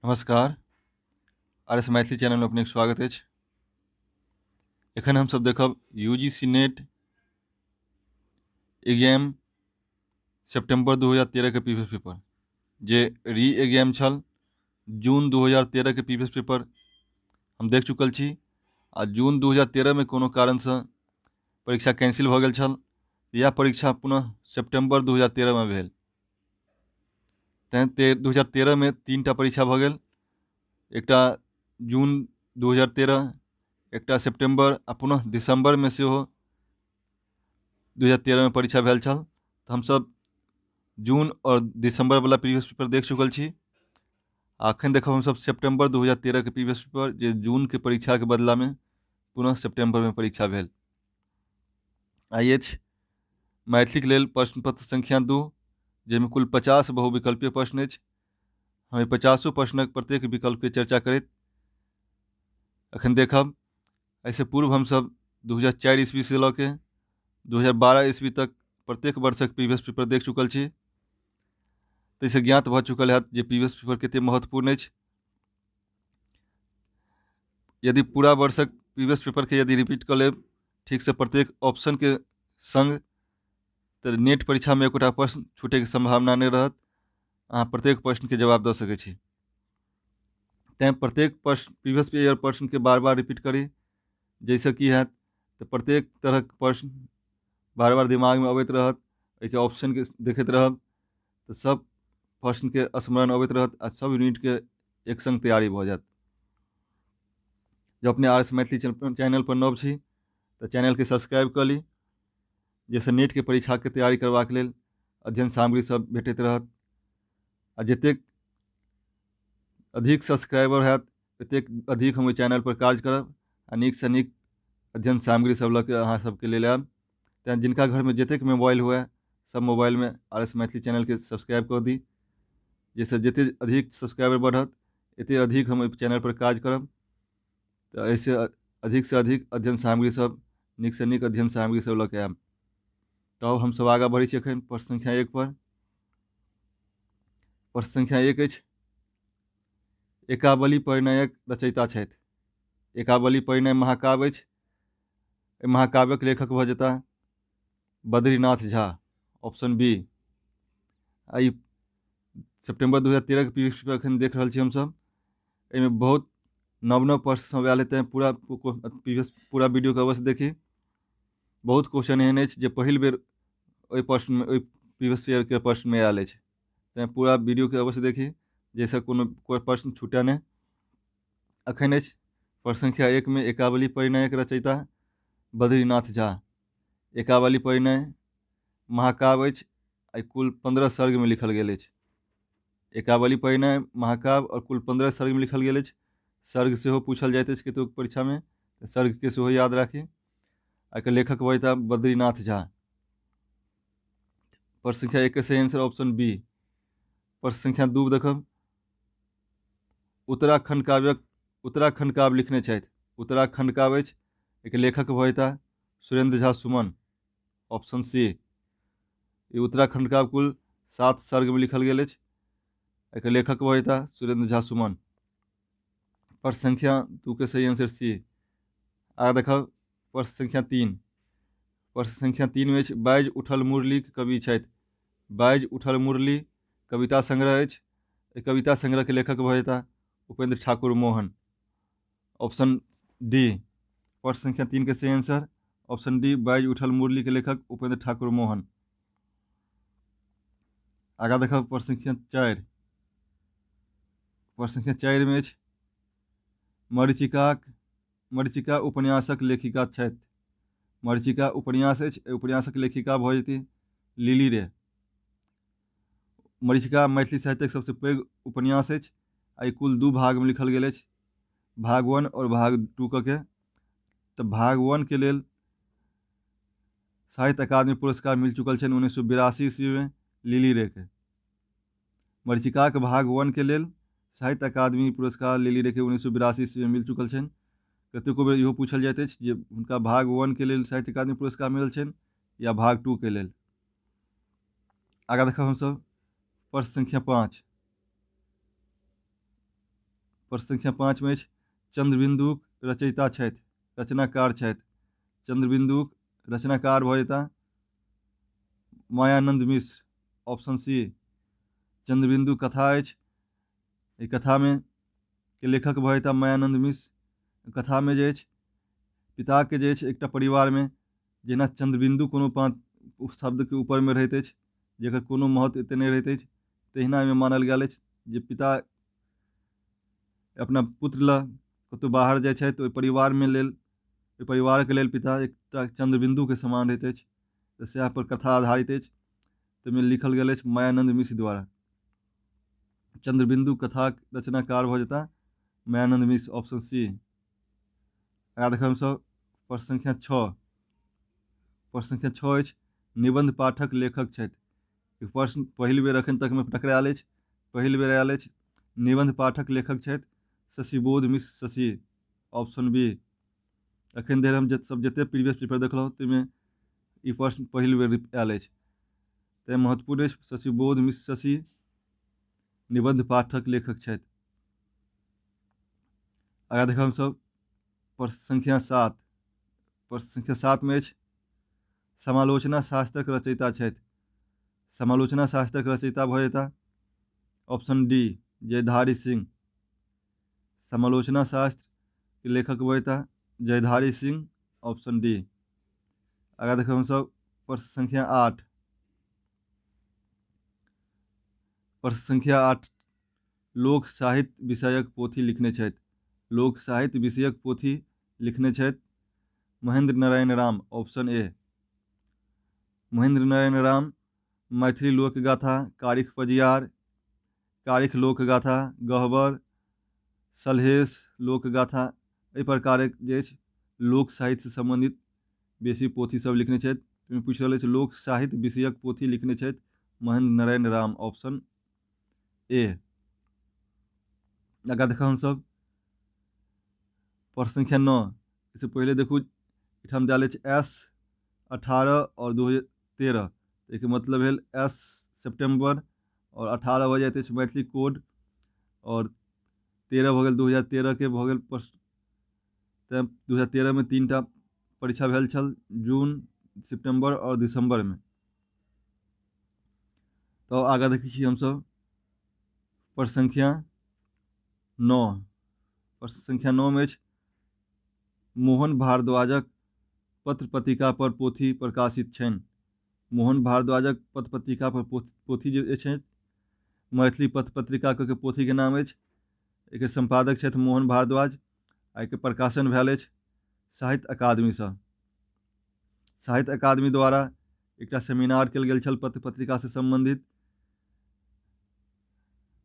नमस्कार, R S Maithili चैनलमे अपनेके स्वागत अछि। एखन हमसभ देखब U G C NET exam सितम्बर 2013 के प्रीवियस पेपर, जे री एग्जाम छल। जून 2013 के प्रीवियस पेपर हम देख चुकल छी आ जून 2013 मे कोनो कारणसँ परीक्षा कैंसिल भऽ गेल छल। इएह परीक्षा पुनः सितम्बर 2013 मे भेल। तैँ 2013 मे 3 टा परीक्षा भऽ गेल, एकटा जून 2013, एकटा सेप्टेम्बर आ पुनः दिसम्बरमे सेहो 2013 मे परीक्षा भेल छल। तऽ हमसभ जून आओर दिसम्बरवला प्रीवियस पेपर देख चुकल छी आ एखन देखब हमसभ सेप्टेम्बर 2013 के प्रीवियस पेपर, जे जूनके परीक्षाके बदलामे पुनः सेप्टेम्बरमे परीक्षा भेल। आइ अछि मैथिलीके लेल प्रश्न पत्र संख्या 2, जाहिमे कुल 50 बहुविकल्पीय प्रश्न अछि। हम एहि 50 प्रश्नक प्रत्येक विकल्पके चर्चा करैत एखन देखब। एहिसँ पूर्व हमसभ 2004 ईस्वीसँ लऽ के 2012 ईस्वी तक प्रत्येक वर्षक प्रीवियस पेपर देख चुकल छी। ताहिसँ ज्ञात भऽ चुकल हैत जे प्रीवियस पेपर कतेक महत्वपूर्ण अछि। यदि पूरा वर्षक प्रीवियस पेपरके यदि रिपीट कऽ लेब ठीकसँ प्रत्येक ऑप्शनके सङ्ग, तऽ नेट परीक्षामे एकोटा प्रश्न छूटैके सम्भावना नहि रहत। अहाँ प्रत्येक प्रश्नके जवाब दऽ सकै छी। तैँ प्रत्येक प्रश्न, प्रीवियस ईयर प्रश्नके बार बार रिपीट करी, जाहिसँ की हैत तऽ प्रत्येक तरहक प्रश्न बार बार दिमागमे अबैत रहत। एहिके ऑप्शनके देखैत रहब तऽ सब प्रश्नके स्मरण अबैत रहत आ सब यूनिटके एक सङ्ग तैयारी भऽ जायत। जँ अपने आर एस मैथिली चैनल पर नव छी तऽ चैनलके सब्सक्राइब कऽ ली, जाहिसँ नेटके परीक्षाके तैयारी करबाक लेल अध्ययन सामग्री सब भेटैत रहत। आ जतेक अधिक सब्सक्राइबर हैत, ततेक अधिक हम ओहि चैनल पर काज करब आ नीकसँ नीक अध्ययन सामग्री सब लऽ के अहाँ सबके लेल आयब। तैँ जिनका घरमे जतेक मोबाइल हुए, सब मोबाइलमे आर एस मैथिली चैनलके सब्सक्राइब कऽ दी, जाहिसँ जतेक अधिक सब्सक्राइबर बढ़त, एतेक अधिक हम ओहि चैनल पर काज करब। तऽ एहिसँ अधिकसँ अधिक अध्ययन सामग्री सब, नीकसँ नीक अध्ययन सामग्री सब लऽ के आयब। तब हमसब आगाँ बढ़ै छी एखन प्रश्न संख्या 1 पर। प्रश्न संख्या 1 अछि, एकावली परिणयक रचयिता छथि। एकावली परिणय महाकाव्य अछि। एहि महाकाव्यक लेखक भऽ जेताह बद्रीनाथ झा, ऑप्शन बी। आ ई सेप्टेम्बर 2013 के पीरियड पर एखन देख रहल छी हमसभ। एहिमे बहुत नव नव प्रश्न सब आयल हेतै। पूरा प्रीवियस पूरा वीडियोके अवश्य देखी। बहुत क्वेश्चन एहन अछि जे पहिल बेर ओहि प्रश्नमे, ओहि प्रीवियस ईयरके प्रश्नमे आयल अछि। तैँ पूरा वीडियोके अवश्य देखी, जाहिसँ कोनो कोइ प्रश्न छूटय नहि। एखन अछि प्रश्न संख्या 1 मे, एकावली परिणयक रचयिता बद्रीनाथ झा। एकावली परिणय महाकाव्य अछि आ कुल 15 सर्गमे लिखल गेल अछि। एकावली परिणय महाकाव्य आओर कुल 15 सर्गमे लिखल गेल अछि। सर्ग सेहो पूछल जाइत अछि कतहु परीक्षामे, तऽ सर्गके सेहो याद राखी। एकर लेखक भऽ जेताह बद्रीनाथ झा। प्रश्न संख्या 1 के सही आंसर ऑप्शन बी। प्रश्न संख्या 2 देखब। उत्तराखंड काव्यक उत्तराखंड काव्य लिखने छथि। उत्तराखंड काव्य अछि, एकर लेखक भऽ जेताह सुरेंद्र झा सुमन, ऑप्शन सी। ई उत्तराखंड काव्य कुल 7 सर्गमे लिखल गेल अछि। एकर लेखक भऽ जेताह सुरेंद्र झा सुमन। प्रश्न संख्या 2 के सही आंसर सी। आगे देखब प्रश्न संख्या 3। प्रश्न संख्या 3 मे अछि, बाजि उठल मुरलीक कवि छथि। बाजि उठल मुरली कविता संग्रह अछि। एहि कविता संग्रहके लेखक भऽ जेताह उपेंद्र ठाकुर मोहन, ऑप्शन डी। प्रश्न संख्या 3 के सही आंसर ऑप्शन डी, बाजि उठल मुरली के लेखक उपेंद्र ठाकुर मोहन। आगाँ देखब प्रश्न संख्या 4। प्रश्न संख्या 4 मे अछि, मरीचिका उपन्यासक लेखिका छथि। मरीचिका उपन्यास अछि, एहि उपन्यासक लेखिका भऽ जेती लिली रे। मरीचिका मैथिली साहित्यक सबसँ पैघ उपन्यास अछि आ ई कुल 2 भागमे लिखल गेल अछि, भाग 1 आओर भाग 2 कऽ के। तऽ भाग 1 के लेल साहित्य अकादमी पुरस्कार मिल चुकल छनि 1982 ईस्वीमे लिली रे के। मरीचिकाक भाग 1 के लेल साहित्य अकादमी पुरस्कार लिली रे के 1982 ईस्वीमे मिल चुकल छनि। कतेको बेर इहो पूछल जाइत अछि जे हुनका भाग 1 के लेल साहित्य अकादमी पुरस्कार मिलल छनि या भाग 2 के लेल। आगाँ देखब हमसभ प्रश्न संख्या 5। प्रश्न संख्या 5 मे अछि, चंद्रबिंदुक रचयिता छथि, रचनाकार छथि। चंद्रबिंदुक रचनाकार भऽ जेता मायानंद मिश्र, ऑप्शन सी। चंद्रबिंदु कथा अछि, एहि कथामे के लेखक भऽ जेता मायानंद मिश्र। कथामे जे अछि पिताके जे अछि एकटा परिवारमे जेना चंद्रबिंदु कोनो पाँच शब्दके ऊपरमे रहैत अछि जकर कोनो महत्व एतेक नहि रहैत अछि, तहिना एहिमे मानल गेल अछि जे पिता अपना पुत्र लए कतहु बाहर जाइ छथि, ओहि परिवारमे लेल, ओहि परिवारके लेल पिता एकटा चंद्रबिंदुके समान रहैत अछि। तऽ सएह पर कथा आधारित अछि, ताहिमे लिखल गेल अछि मायानंद मिश्र द्वारा। चंद्रबिंदु कथाक रचनाकार भऽ जेता मायानंद मिश्र, ऑप्शन सी। आगाँ देखब हमसभ प्रश्न संख्या 6। प्रश्न संख्या 6 अछि, निबंध पाठक लेखक छथि। ई प्रश्न पहिल बेर एखन तकमे टकरायल अछि, पहिल बेर आयल अछि। निबंध पाठक लेखक छथि शशिबोध मिश्र शशि, ऑप्शन बी। एखन धरि हम सब जतेक प्रीवियस पेपर देखलहुँ ताहिमे ई प्रश्न पहिल बेर आयल अछि, तैँ महत्वपूर्ण अछि। शशिबोध मिश्र शशि निबंध पाठक लेखक छथि। आगाँ देखब हमसभ प्रश्न संख्या 7। प्रश्न संख्या 7 मे अछि, समालोचना शास्त्रक रचयिता छथि। समालोचना शास्त्रक रचयिता भऽ जेता ऑप्शन डी, जयधारी सिंह। समालोचना शास्त्र के लेखक भऽ जेता जयधारी सिंह, ऑप्शन डी। आगाँ देखब हमसभ प्रश्न संख्या 8। प्रश्न संख्या 8, लोक साहित्य विषयक पोथी लिखने छथि। लोक साहित्य विषयक पोथी लिखने छथि महेंद्र नारायण राम, ऑप्शन ए। महेंद्र नारायण राम मैथिली लोकगाथा, कारिख पजियार, कारिख लोकगाथा, गहबर, सलहेश लोकगाथा, एहि प्रकारक जे अछि लोक साहित्यसँ सम्बन्धित बेसी पोथी सब लिखने छथि। ओहिमे पूछि रहल अछि लोक साहित्य विषयक पोथी लिखने छथि महेंद्र नारायण राम, ऑप्शन ए। आगाँ देखब हमसभ प्रश्न संख्या 9। एहिसँ पहिले देखू एहिठाम देल अछि एस 18 और 2013, एहिके मतलब भेल एस सेप्टेम्बर और 18 भऽ जाइत अछि मैथिली कोड और 13 भऽ गेल 2013 के भऽ गेल प्रश्न। तैँ 2013 मे 3टा परीक्षा भेल छल, जून, सितम्बर और दिसम्बरमे। तऽ आगाँ देखै छी हमसभ प्रश्न संख्या 9। प्रश्न संख्या 9 मे अछि, मोहन भारद्वाजक पत्र पत्रिका पर पोथी प्रकाशित छनि। मोहन भारद्वाजक पत्र पत्रिका पर पोथी जे अछि मैथिली पत्र पत्रिका के पोथी के नाम अछि। एकर सम्पादक छथि मोहन भारद्वाज आ एकर प्रकाशन भेल अछि साहित्य अकादमीसँ। साहित्य अकादमी द्वारा एकटा सेमिनार कयल गेल छल पत्र पत्रिकासँ सम्बन्धित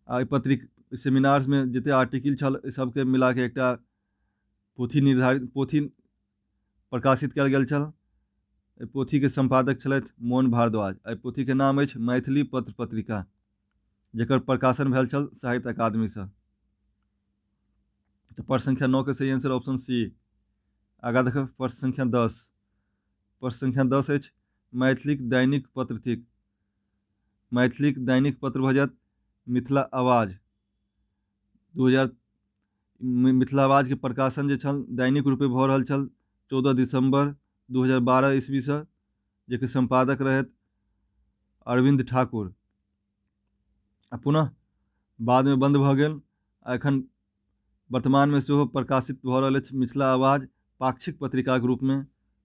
आ एहि पत्रिक सेमिनारमे जतेक आर्टिकल छल एहि सबके मिलाके एकटा पोथी निर्धारित पोथी प्रकाशित कयल गेल छल। एहि पोथीके सम्पादक छलथि मोहन भारद्वाज। एहि पोथीके नाम अछि मैथिली पत्र पत्रिका, जकर प्रकाशन भेल छल साहित्य अकादमीसँ। तऽ प्रश्न संख्या 9 के सही आंसर ऑप्शन सी। आगाँ देखब प्रश्न संख्या 10। प्रश्न संख्या 10 अछि, मैथिलीक दैनिक पत्र थिक। मैथिलीक दैनिक पत्र भऽ जायत मिथिला आवाज। 2000 मिथिला आवाजके प्रकाशन जे छल दैनिक रूपे भऽ रहल छल 14 दिसम्बर 2012 ईस्वीसँ, जेकर सम्पादक रहथि अरविन्द ठाकुर। आ पुनः बादमे बन्द भऽ गेल आ एखन वर्तमानमे सेहो प्रकाशित भऽ रहल अछि मिथिला आवाज पाक्षिक पत्रिकाके रूपमे,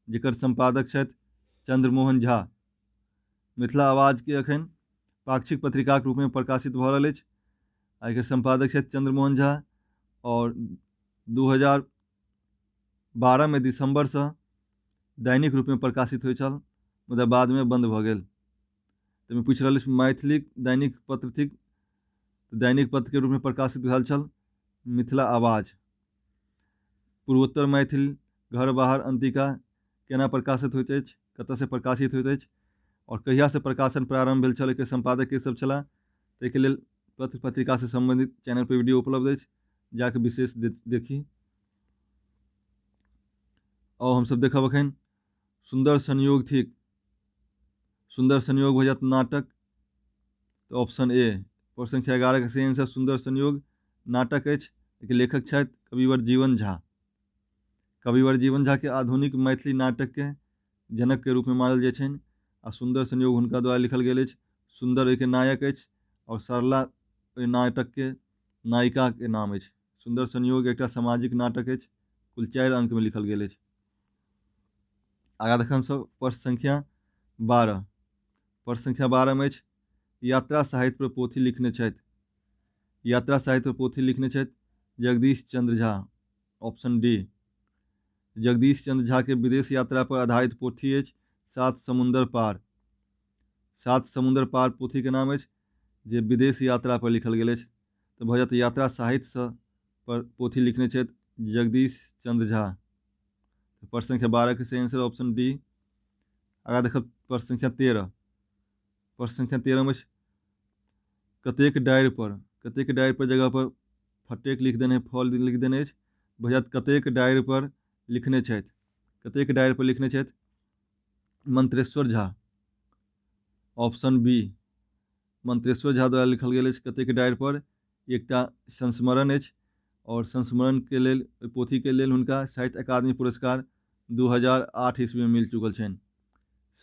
जकर सम्पादक छथि चंद्रमोहन झा। मिथिला आवाजके एखन पाक्षिक पत्रिकाके रूपमे प्रकाशित भऽ रहल अछि आ एकर सम्पादक छथि चंद्रमोहन झा। आओर 2012 मे दिसम्बरसँ दैनिक रूपमे प्रकाशित होइ छल, मुदा बादमे बन्द भऽ गेल। ताहिमे पूछि रहल अछि मैथिलीक दैनिक पत्र थिक, दैनिक पत्रके रूपमे प्रकाशित भेल छल मिथिला आवाज। पूर्वोत्तर मैथिल, घर बाहर अंतिका केना प्रकाशित होइत अछि, कतऽसँ प्रकाशित होइत अछि आओर कहियासँ प्रकाशन प्रारम्भ भेल छल, एकर सम्पादक के सब छलाह, ताहिके लेल पत्र पत्रिकासँ सम्बन्धित चैनल पर वीडियो उपलब्ध अछि, जाके विशेष देखी। आओर हमसब देखब एखन सुन्दर संयोग थिक। सुन्दर संयोग भऽ जायत नाटक, तऽ ऑप्शन ए। प्रश्न संख्या 11 के सही आंसर सुन्दर संयोग नाटक अछि एहिके लेखक छथि कविवर जीवन झा। कविवर जीवन झा के आधुनिक मैथिली नाटक के जनक के रूप में मानल जाइ छनि आ सुंदर संयोग हुनका द्वारा लिखल गेल अछि। सुंदर ओहिके नायक अछि आओर सरला ओहि नाटक के नायिका के नाम अछि। सुंदर संयोग एकटा सामाजिक नाटक अछि, कुल 4 अंक में लिखल गेल अछि। आगाँ देखब हमसब प्रश्न संख्या 12। प्रश्न संख्या 12 में अछि यात्रा साहित्य पर पोथी लिखने छथि। यात्रा साहित्य पर पोथी लिखने छथि जगदीश चंद्र झा, ऑप्शन डी। जगदीश चंद्र झा के विदेश यात्रा पर आधारित पोथी अछि सात समुंदर पार। सात समुंदर पार पोथी के नाम अछि जे विदेश यात्रा पर लिखल गेल अछि। तऽ भऽ जायत यात्रा साहित्य पर पोथी लिखने छथि जगदीश चंद्र झा। प्रश्न संख्या 12 के सही आंसर ऑप्शन डी। आगाँ देखब प्रश्न संख्या 13। प्रश्न संख्या 13 में कतेक डारि पर, कतेक डारि पर जगह पर फटेक लिख देने, फल लिख देने अछि, भऽ जायत कतेक डारि पर लिखने छथि, कतेक डारि पर लिखने छथि मंत्रेश्वर झा, ऑप्शन बी। मंत्रेश्वर झा द्वारा लिखल गेल अछि कतेक डारि पर। एकटा संस्मरण अछि और संस्मरण के लेल, पोथी के लेल हुनका साहित्य अकादमी पुरस्कार 2008 ईस्वी में मिल चुकल छनि।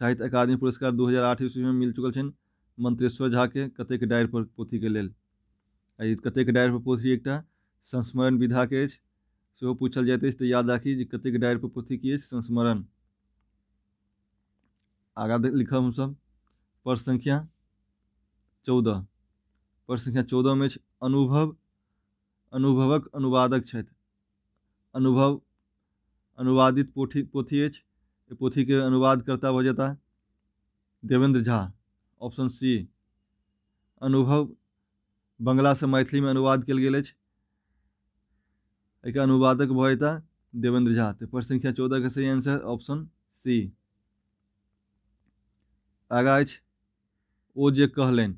साहित्य अकादमी पुरस्कार 2008 ईस्वी में मिल चुकल छनि मंत्रेश्वर झा के कतेक डारि पर पोथी के लेल। आ ई कतेक डारि पर पोथी एकटा संस्मरण विधा के अछि, सेहो पूछल जाइत अछि, तऽ याद राखी जे कतेक डारि पर पोथी की अछि, संस्मरण। आगाँ लिखब हमसब प्रश्न संख्या 14। प्रश्न संख्या 14 में अछि अनुभव, अनुभवक अनुवादक छथि। अनुभव अनुवादित पोथी अछि, एहि पोथी के अनुवादकर्ता भऽ जेताह देवेंद्र झा, ऑप्शन सी। अनुभव बंगला से मैथिली में अनुवाद कयल गेल अछि, एहिके अनुवादक भऽ जेताह देवेंद्र झा। तऽ प्रश्न संख्या 14 के सही आंसर ऑप्शन सी। आगाँ अछि ओ जे कहलनि,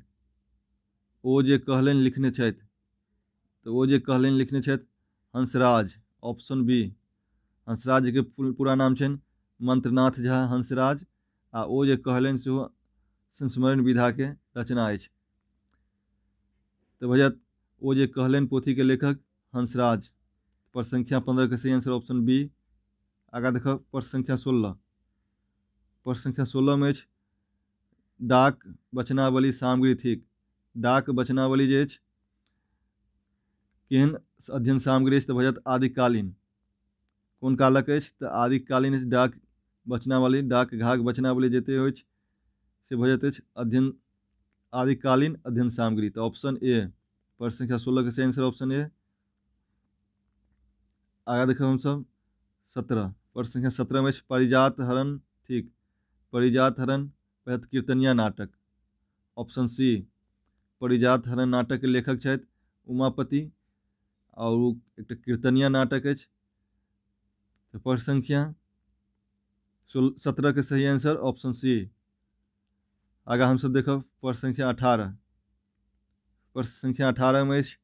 ओ जे कहलनि लिखने छथि, तऽ ओ जे कहलनि लिखने छथि हंसराज, ऑप्शन बी। हंसराज के पूरा नाम छनि मंत्रनाथ झा हंसराज, आ ओ जे कहलनि सेहो संस्मरण विधा के रचना अछि। तऽ भऽ जायत ओ जे कहलनि पोथी के लेखक हंसराज। प्रश्न संख्या 15 के सही आंसर ऑप्शन बी। आगाँ देखब प्रश्न संख्या 16। प्रश्न संख्या 16 में अछि डाक वचनावली सामग्री थिक। डाक वचनावली जे अछि केहन अध्ययन सामग्री अछि, तऽ भऽ जायत आदिकालीन। कोन कालक अछि, तऽ आदिकालीन अछि डाक वचनावली। डाक घाघ वचनावली जते अछि से भऽ जाइत अछि अध्ययन आदिकालीन अध्ययन सामग्री। तऽ ऑप्शन ए प्रश्न संख्या 16 के सही आंसर ऑप्शन ए। आगाँ देखब हमसब 17। प्रश्न संख्या 17 में अछि पारिजात हरण थिक। पारिजात हरण भऽ कीर्तनिया नाटक, ऑप्शन सी। पारिजात हरण नाटक के लेखक छथि उमापति और एकटा कीर्तनिया नाटक अछि। तऽ प्रश्न संख्या 17 के सही आंसर ऑप्शन सी। आगाँ हमसब देखब प्रश्न संख्या 18। प्रश्न संख्या 18 में अछि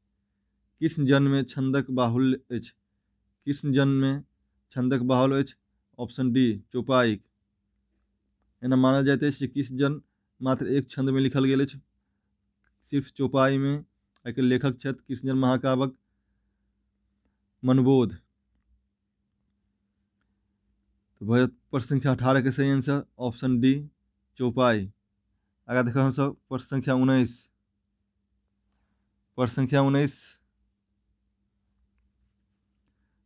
कृष्ण जन्म में छंदक बाहुल्य अछि। कृष्ण जन्म में छंदक बाहुल्य अछि, ऑप्शन डी चौपाई। एना मानल जाइत अछि जे कृष्ण जन्म मात्र एक छंद में लिखल गेल अछि, सिर्फ चौपाई में। एहिके लेखक छथि कृष्ण जन्म महाकाव्यक मनबोध। तऽ भऽ जायत प्रश्न संख्या 18 के सही आंसर ऑप्शन डी चौपाई। आगाँ देखब हमसब प्रश्न संख्या 19। प्रश्न संख्या 19,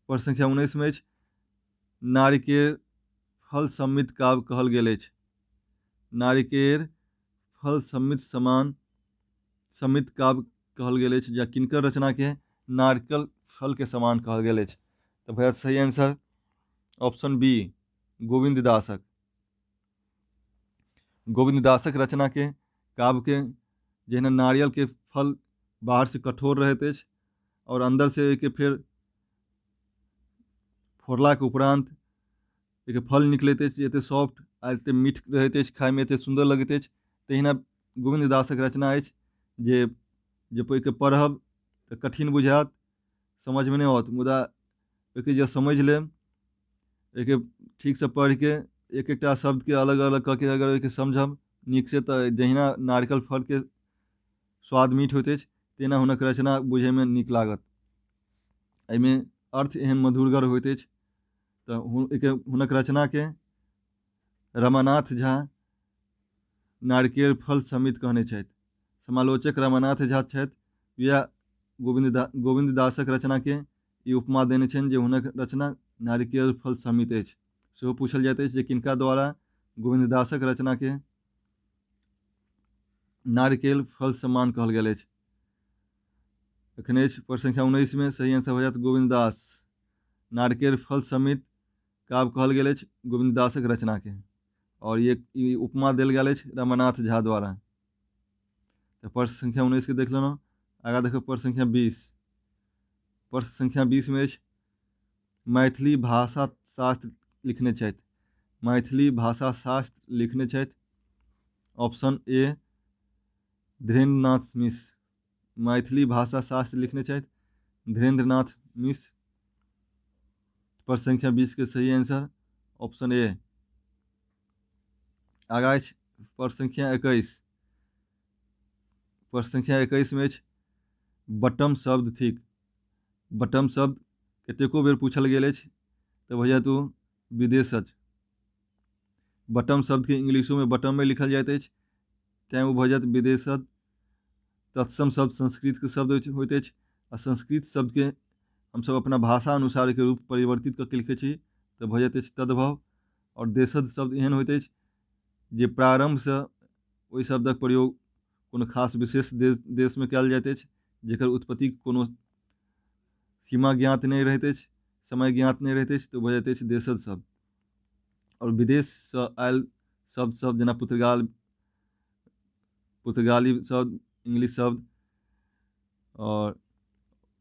प्रश्न संख्या 19 में अछि नारिकेर फल सम्मित काव्य कहल गेल अछि। नारिकेर फल सम्मित समान सम्मित काव्य कहल गेल अछि, या किनकर रचना के नारिकेल फल के समान कहल गेल अछि। तऽ भऽ जायत सही आंसर ऑप्शन बी गोविन्द दासक। गोविन्द दासक रचना के काव्य के जहिना नारियल के फल बाहर से कठोर रहैत अछि और अंदर से ओहिके फेर फोड़लाके उपरांत एहिके फल निकलैत अछि, एते सॉफ्ट आ एते मीठ रहैत अछि, खायमे एते सुन्दर लगैत अछि, तहिना गोविन्द दासक रचना अछि जे ओहिके पढ़ब तऽ कठिन बुझायत, समझमे नहि आओत, मुदा ओहिके जे समझि लेब, ओहिके ठीकसँ पढ़िके एक एकटा शब्दके अलग अलग कऽ के अगर ओहिके समझब नीकसँ तऽ जहिना नारियल फलके स्वाद मीठ होइत अछि तहिना हुनक रचना बुझैमे नीक लागत। एहिमे अर्थ एहन मधुरगर होइत अछि। तऽ हुनक रचनाके रमानाथ झा नारिकेल फल समित कहने छथि। समालोचक रमानाथ झा छथि, इएह गोविन्द दासक रचनाके ई उपमा देने छनि जे हुनक रचना नारिकेल फल समित अछि। सेहो पूछल जाइत अछि जे किनका द्वारा गोविन्द दासक रचनाके नारिकेल फल समान कहल गेल अछि। एखन अछि प्रश्न संख्या 19 में सही आंसर हो जायत गोविन्द दास। नारिकेल फल समित काव्य कहल गेल अछि गोविन्द दासक रचनाके और ये ई उपमा देल गेल अछि रमानाथ झा द्वारा। तऽ प्रश्न संख्या 19 के देख लेलहुँ। आगाँ देखब प्रश्न संख्या 20। प्रश्न संख्या 20 में अछि मैथिली भाषा शास्त्र लिखने छथि। मैथिली भाषा शास्त्र लिखने छथि ऑप्शन ए धीरेन्द्रनाथ मिश्र। मैथिली भाषा शास्त्र लिखने छथि धीरेन्द्रनाथ मिश्र। प्रश्न संख्या 20 के सही आंसर ऑप्शन ए। आगाँ अछि प्रश्न संख्या 21। प्रश्न संख्या 21 में अछि बटम शब्द थिक। बटम शब्द कतेको बेर पूछल गेल अछि तऽ भऽ जायत ओ विदेशज। बटम शब्दके इंग्लिशोमे बटममे लिखल जाइत अछि तैँ ओ भऽ जायत विदेशज। तत्सम शब्द संस्कृतके शब्द होइत अछि आ संस्कृत शब्दके हमसभ अपना भाषा अनुसारके रूप परिवर्तित कऽ के लिखै छी तऽ भऽ जाइत अछि तद्भव। आओर देशज शब्द एहन होइत अछि जे प्रारम्भसँ ओहि शब्दक प्रयोग कोनो खास विशेष देशमे कयल जाइत अछि जकर उत्पत्ति कोनो सीमा ज्ञात नहि रहैत अछि, समय ज्ञात नहि रहैत अछि तऽ भऽ जाइत अछि देशज शब्द। आओर विदेशसँ आयल शब्द सब जेना पुर्तगाली शब्द, इंग्लिश शब्द आओर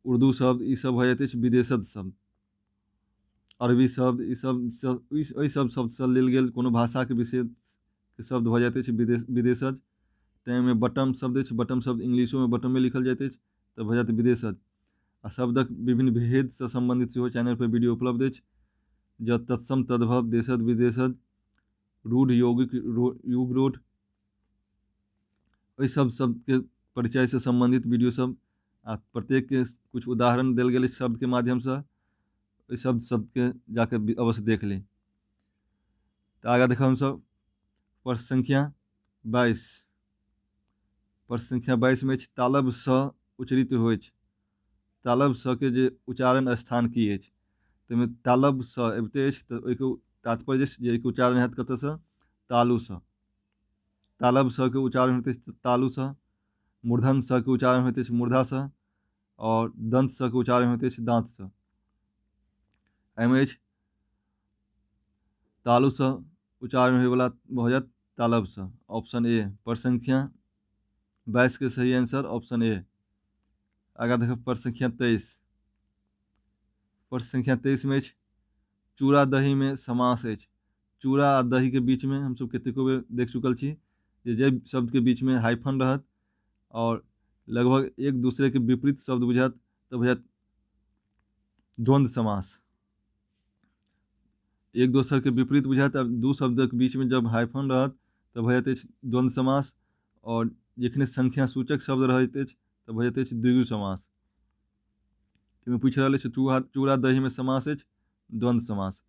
उर्दू शब्द ई सब भऽ जाइत अछि विदेशज शब्द। अरबी शब्द ई सब एहि सब शब्दसँ लेल गेल कोनो भाषाके विशेष शब्द भऽ जाइत अछि विदेशज। तैँ ओहिमे बटम शब्द अछि, बटम शब्द इंग्लिशोमे बटमे लिखल जाइत अछि तऽ भऽ जायत विदेशज। आ शब्दक विभिन्न भेदसँ सम्बन्धित सेहो चैनलपर वीडियो उपलब्ध अछि। जँ तत्सम तद्भव देशज विदेशज रूढ़ यौगिक युग रूढ़ एहि सब शब्दके परिचयसँ सम्बन्धित वीडियो सब आ प्रत्येकके किछु उदाहरण देल गेल अछि शब्दके माध्यमसँ, ओहि शब्द सबके जाके अवश्य देख ली। तऽ आगाँ देखब हमसब प्रश्न संख्या 22। प्रश्न संख्या 22 में अछि तालब सँ उच्चरित होइछ। तालब सँ के जे उच्चारण स्थान की अछि? ताहिमे तालब सँ अबिते अछि तऽ ओहिके तात्पर्य जे एहिके उच्चारण हैत कतऽसँ? तालुसँ। तालब सँ के उच्चारण होइत अछि तालुसँ। मूर्धन सँ के उच्चारण होइत अछि मूर्धासँ और दंत सँ के उच्चारण होइत अछि दाँतसँ। एहिमे अछि तालुसँ उच्चारण होइवला भऽ जायत तालबसँ। ऑप्शन ए प्रश्न संख्या 22 के सही आंसर ऑप्शन ए। आगाँ देखब प्रश्न संख्या 23। प्रश्न संख्या 23 में अछि चूड़ा दही में समास अछि। चूड़ा आ दही के बीच में हमसब कतेको बेर देख चुकल छी जे जाहि शब्द के बीच में हाइफन रहत और लगभग एक दूसरे के विपरीत शब्द बुझायत तऽ बुझायत द्वंद्व समास। एक दोसर के विपरीत बुझायत आ दू शब्दक बीच में जब हाइफन रहत तऽ भऽ जाइत अछि द्वंद्व समास और जखने संख्या सूचक शब्द रहैत अछि तऽ भऽ जाइत अछि द्विगु समास। ताहिमे पूछि रहल अछि चूड़ा दही में समास अछि द्वंद्व समास।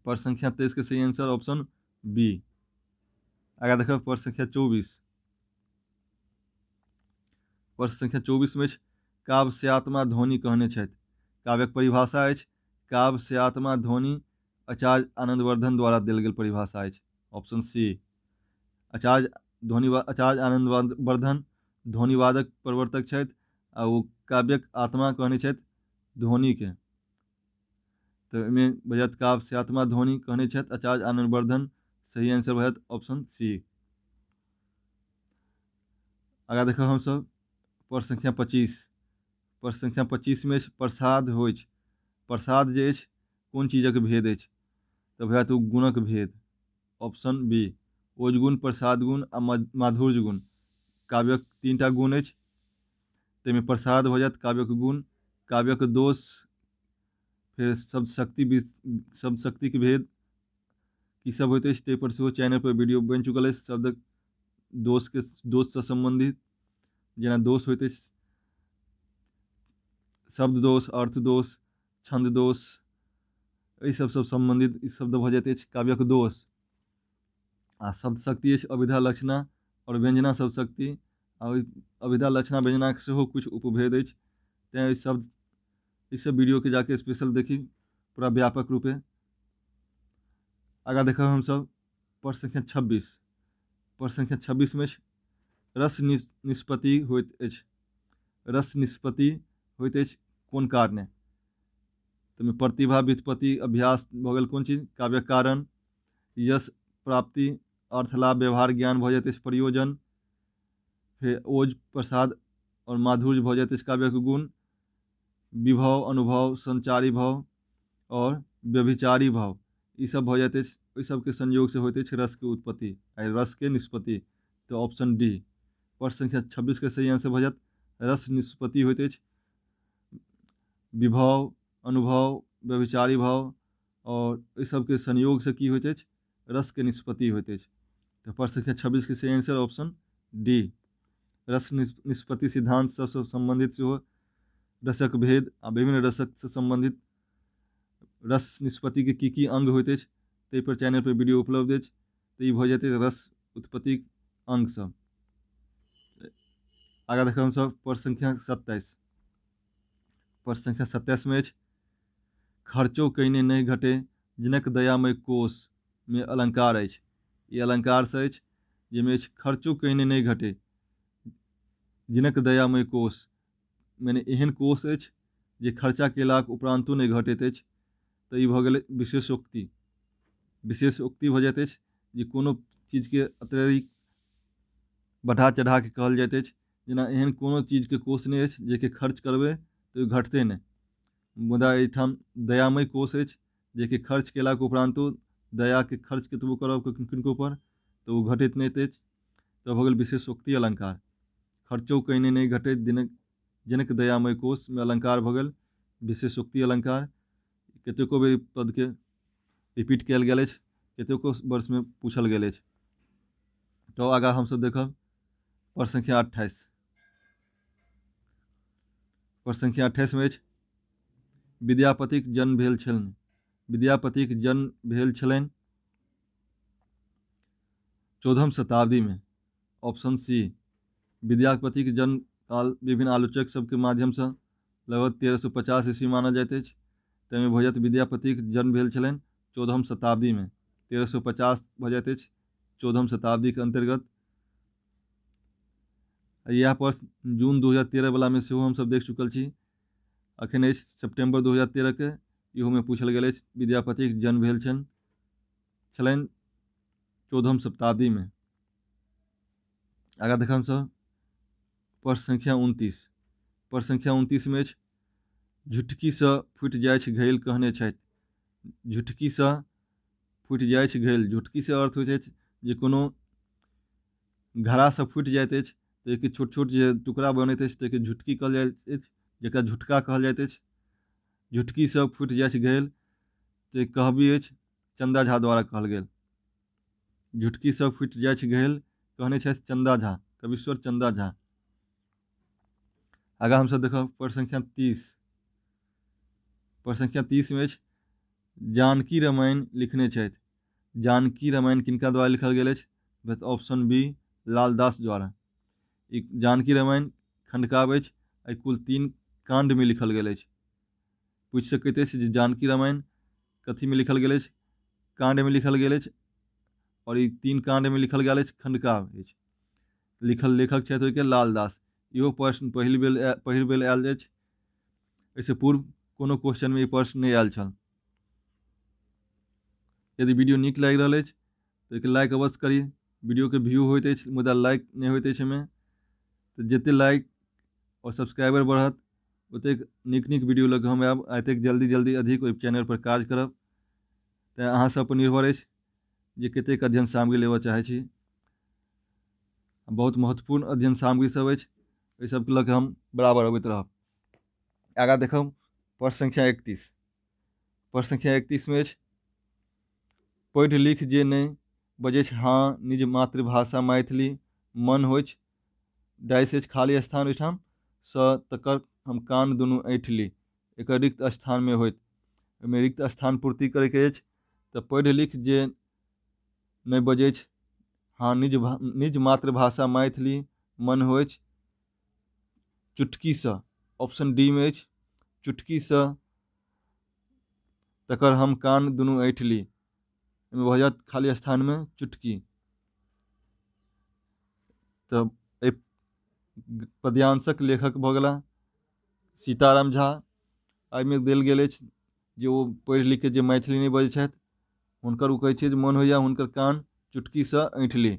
प्रश्न संख्या 23 के सही आंसर ऑप्शन बी। आगाँ देखब प्रश्न संख्या 24। प्रश्न संख्या 24 में अछि काव्य से आत्मा ध्वनि कहने छथि। काव्यक परिभाषा अछि काव्य से आत्मा ध्वनि आचार्य आनंदवर्धन द्वारा देल गेल परिभाषा अछि। ऑप्शन सी आचार्य आनंदवर्धन ध्वनिवादक प्रवर्तक छथि आ ओ काव्यक आत्मा कहने छथि ध्वनिके। तऽ एहिमे भऽ जायत काव्य से आत्मा ध्वनि कहने छथि आचार्य आनंदवर्धन, सही आंसर भऽ जायत ऑप्शन सी। आगाँ देखब हमसब प्रश्न संख्या 25। प्रश्न संख्या 25 में अछि प्रसाद होइछ। प्रसाद जे अछि कोन चीजक भेद अछि? तऽ भऽ जायत ओ गुणक भेद। ऑप्शन बी ओज गुण, प्रसाद गुण आ माधुर्य गुण। काव्यक 3टा गुण अछि ताहिमे प्रसाद भऽ जायत काव्यक गुण, काव्यक दोष, फेर शब्द शक्तिके भेद की सब होइत अछि ताहिपर सेहो चैनलपर वीडियो बनि चुकल अछि। शब्दक दोषसँ सम्बन्धित जेना दोष होइत अछि शब्द दोष, अर्थ दोष, छन्द दोष, एहि सबसँ सम्बन्धित ई शब्द भऽ जाइत अछि काव्यक दोष। आ शब्द शक्ति अछि अभिधा, लक्षणा आओर व्यञ्जना शब्द शक्ति। आ ओहि अभिधा, लक्षणा, व्यञ्जनाके सेहो किछु उपभेद अछि। तैँ एहि शब्द ईसभ वीडियोके जाके स्पेशल देखी पूरा व्यापक रूपे। आगाँ देखब हमसभ प्रश्न संख्या 26। प्रश्न संख्या 26मे अछि रस निष्पत्ति होइत अछि। रस निष्पत्ति होइत अछि कोन कारणे? ताहिमे प्रतिभा, व्युत्पत्ति, अभ्यास भऽ गेल कोन चीज? काव्यक कारण। यश प्राप्ति, अर्थलाभ, व्यवहार ज्ञान भऽ जाइत अछि प्रयोजन। फेर ओज, प्रसाद आओर माधुर्य भऽ जाइत अछि काव्यक गुण। विभव, अनुभव, संचारी भाव आओर व्यभिचारी भाव ईसभ भऽ जाइत अछि। ओहि सभके संयोगसँ होइत अछि रसके उत्पत्ति आ रसके निष्पत्ति। तऽ ऑप्शन डी प्रश्न संख्या 26 के सही आंसर भऽ जायत। रस निष्पत्ति होइत अछि विभव, अनुभव, व्यभिचारी भाव आओर एहि सभके संयोगसँ की होइत अछि? रसके निष्पत्ति होइत अछि। तऽ प्रश्न संख्या 26 के सही आंसर ऑप्शन डी। रस निष्पत्ति सिद्धांत सबसँ सम्बन्धित सेहो रसक भेद आ विभिन्न रसकसँ सम्बन्धित रस निष्पत्तिके की की अंग होइत अछि ताहि पर चैनल पर वीडियो उपलब्ध अछि। तऽ ई भऽ जेतै रस उत्पत्तिक अंग सब। आगाँ देखब हमसभ प्रश्न संख्या 27। प्रश्न संख्या 27 मे अछि खर्चो कयने नहि घटे जिनक दयामय कोष मे अलंकार अछि। ई अलंकार से अछि जाहिमे अछि खर्चो कयने नहि घटे जिनक दयामय कोष, मने एहन कोष अछि जे खर्चा केलाक उपरान्तो नहि घटैत अछि। तऽ ई भऽ गेलै विशेषोक्ति। विशेष उक्ति भऽ जाइत अछि जे कोनो चीजके अत्यधिक बढ़ा चढ़ाके कहल जाइत अछि। जेना एहन कोनो चीजके कोष नहि अछि जेकि खर्च करबै तऽ ओ घटतै नहि, मुदा एहिठाम दयामय कोष अछि जेकि खर्च केलाके उपरान्तो दयाके खर्च कतबो करब किनको पर तऽ ओ घटैत नहि अछि। तऽ भऽ गेल विशेषोक्ति अलंकार। खर्चो कयने नहि घटैत जनक दयामय कोषमे अलंकार भऽ गेल विशेषोक्ति अलंकार। कतेको बेर पदके रिपीट कयल गेल अछि, कतेको वर्षमे पूछल गेल अछि। तऽ आगाँ हमसभ देखब प्रश्न संख्या 28। प्रश्न संख्या 28 मे अछि विद्यापतिक जन्म भेल छलनि। विद्यापतिक जन्म भेल छलनि 14म शताब्दीमे। Option C. विद्यापतिक जन्म काल विभिन्न आलोचक सबके माध्यमसँ लगभग 1350 ईस्वी मानल जाइत अछि। ताहिमे भऽ जायत विद्यापतिक जन्म भेल छलनि 14म शताब्दीमे, 1350 भऽ जाइत अछि 14म शताब्दीके अन्तर्गत। इएह प्रश्न जून 2013 वलामे सेहो हमसभ देख चुकल छी। अखन अछि सेप्टेम्बर 2013 के, इहोमे पूछल गेल अछि विद्यापतिक जन्म भेल छलनि 14म शताब्दीमे। आगाँ देखब हमसभ प्रश्न संख्या 29। प्रश्न संख्या 29 मे अछि झुटकीसँ फुटि जाइछ घैल कहने छथि। झुटकीसँ फुटि जाइछ घैल, झुटकीसँ अर्थ होइत अछि जे कोनो घड़ासँ फुटि जाइत अछि तऽ एहिके छोट छोट जे टुकड़ा बनैत अछि ताहिके झुटकी कहल जाइत अछि, जकरा झुटका कहल जाइत अछि। झुटकीसँ फुटि जाइछ घैल तऽ कहबी अछि चन्दा झा द्वारा कहल गेल। झुटकीसँ फुटि जाइछ घैल कहने छथि चन्दा झा, कवीश्वर चन्दा झा। आगाँ हमसभ देखब प्रश्न संख्या 30। प्रश्न संख्या 30 मे अछि जानकी रामायण लिखने छथि। जानकी रामायण किनका द्वारा लिखल गेल अछि? ऑप्शन बी लालदास द्वारा। ई जानकी रामायण खंडकाव्य अछि, एहि कुल 3 काण्डमे लिखल गेल अछि। पूछि सकैत अछि जे जानकी रामायण कथीमे लिखल गेल अछि? काण्डमे लिखल गेल अछि आओर ई 3 काण्डमे लिखल गेल अछि, खंडकाव्य अछि। लिखल लेखक छथि ओहिके लालदास। इहो प्रश्न पहिल बेर आयल अछि, एहिसँ पूर्व कोनो क्वेश्चनमे ई प्रश्न नहि आयल छल। यदि वीडियो नीक लागि रहल अछि तऽ ओहिके लाइक अवश्य करी। वीडियोके व्यू होइत अछि मुदा लाइक नहि होइत अछि एहिमे, तऽ जतेक लाइक आओर सब्सक्राइबर बढ़त ओतेक नीक नीक वीडियो लऽ कऽ हम आयब आ एतेक जल्दी जल्दी अधिक ओहि चैनल पर काज करब। तेँ अहाँ सब पर निर्भर अछि जे कतेक अध्ययन सामग्री लेबऽ चाहै छी। बहुत महत्वपूर्ण अध्ययन सामग्री सब अछि, एहि सबके लऽ कऽ हम बराबर अबैत रहब। आगाँ देखब प्रश्न संख्या 31। प्रश्न संख्या 31 मे अछि पढ़ि लिख जे नहि बजैछ हाँ निज मातृभाषा मैथिली मन होइछ डैश अछि खाली स्थान ओहिठाम सँ तकर हम कान दुनू ऐँठि ली, एकर रिक्त स्थानमे होयत। एहिमे रिक्त स्थान पूर्ति करैके अछि तऽ पढ़ि लिख जे नहि बजैछ, हँ निज निज मातृभाषा मैथिली मन होइछ चुटकीसँ, ऑप्शन डी मे अछि चुटकीसँ, तकर हम कान दुनू ऐँठि ली। एहिमे भऽ जायत खाली स्थानमे चुटकी। तऽ एहि पद्यांशक लेखक भऽ गेला सीताराम झा। एहिमे देल गेल अछि जे ओ पढ़ि लिखि कऽ जे मैथिली नहि बजै छथि हुनकर ओ कहै छै जे मोन होइए हुनकर कान चुटकीसँ ऐँठि ली।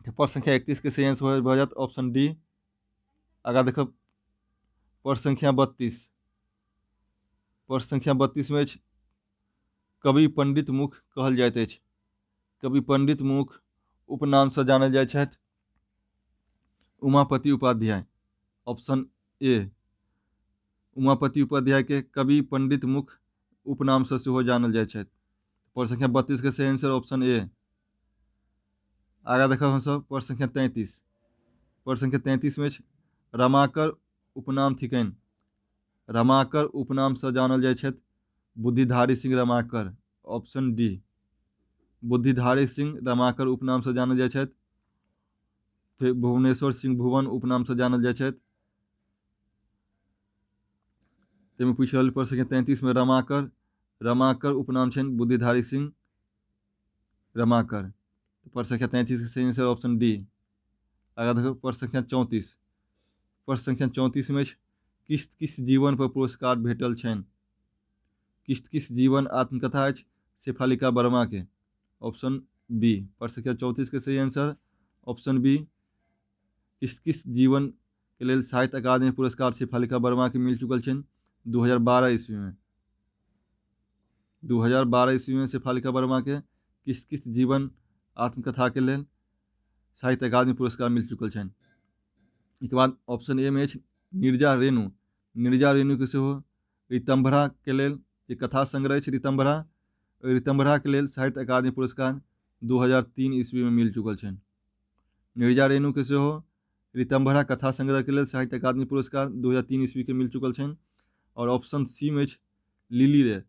तऽ प्रश्न संख्या 31 के सही आंसर भऽ जायत ऑप्शन डी। आगाँ देखब प्रश्न संख्या 32। प्रश्न संख्या 32 मे अछि कवि पंडित मुख कहल जाइत अछि। कवि पंडित मुख उपनामसँ जानल जाइत छथि उमापति उपाध्याय, ऑप्शन ए। उमापति उपाध्यायके कवि पंडित मुख उपनामसँ सेहो जानल जाइत छथि। प्रश्न संख्या 32 के सही आंसर ऑप्शन ए। आगाँ देखब हमसभ प्रश्न संख्या 33। प्रश्न संख्या 33 मे अछि रमाकर उपनाम थिकनि। रमाकर उपनामसँ जानल जाइत छथि बुद्धिधारी सिंह रमाकर, ऑप्शन डी। बुद्धिधारी सिंह रमाकर उपनामसँ जानल जाइत छथि। फेर भुवनेश्वर सिंह भुवन उपनामसँ जानल जाइत छथि। ताहिमे पूछि रहल प्रश्न संख्या 33 मे रमाकर, रमाकर उपनाम छनि बुद्धिधारी सिंह रमाकर। प्रश्न संख्या 33 के सही आंसर ऑप्शन डी। आगाँ देखू प्रश्न संख्या 34। प्रश्न संख्या 34 मे अछि किस्त किस्त जीवन पर पुरस्कार भेटल छनि। किस्त किस्त जीवन आत्मकथा अछि शेफालिका वर्मा के, ऑप्शन बी। प्रश्न संख्या 34 के सही आंसर ऑप्शन बी। किस्त किस्त जीवन के लेल साहित्य अकादमी पुरस्कार शेफालिका वर्मा के मिल चुकल छनि 2012 ईस्वी में। 2012 ईस्वी में शेफालिका वर्मा के किस्त किस्त जीवन आत्मकथा के लेल साहित्य अकादमी पुरस्कार मिल चुकल छनि। एहिके बाद ऑप्शन ए मे अछि निर्जा रेणु। निर्जा रेणु के सेहो रितम्भरा के लेल जे कथा संग्रह अछि रितम्भरा, ओहि रितम्भरा के लेल साहित्य अकादमी पुरस्कार 2003 ईस्वी में मिल चुकल छनि। निर्जा रेणु के सेहो रितम्भरा कथा संग्रह के लेल साहित्य अकादमी पुरस्कार 2003 ईस्वी के मिल चुकल छनि। और ऑप्शन सी मे अछि लिली रे।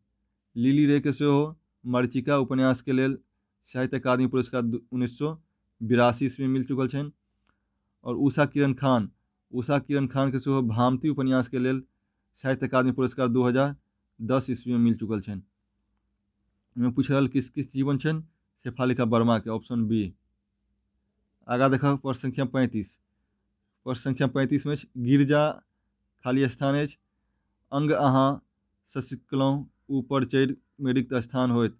लिली रे के सेहो मरीचिका उपन्यास के लेल साहित्य अकादमी पुरस्कार 1982 ईस्वी में मिल चुकल छनि। और उषा किरण खान, उषा किरण खान के सेहो भामती उपन्यास के लेल साहित्य अकादमी पुरस्कार 2010 ईस्वी में मिल चुकल छनि। एहिमे पूछि रहल किस किस जीवन छनि शेफालिका वर्मा के, ऑप्शन बी। आगाँ देखब प्रश्न संख्या 35। प्रश्न संख्या 35 मे अछि गिरजा खाली स्थान अछि अंग अहाँ ससिकलहुँ ऊपर चढ़ि मे रिक्त स्थान होयत,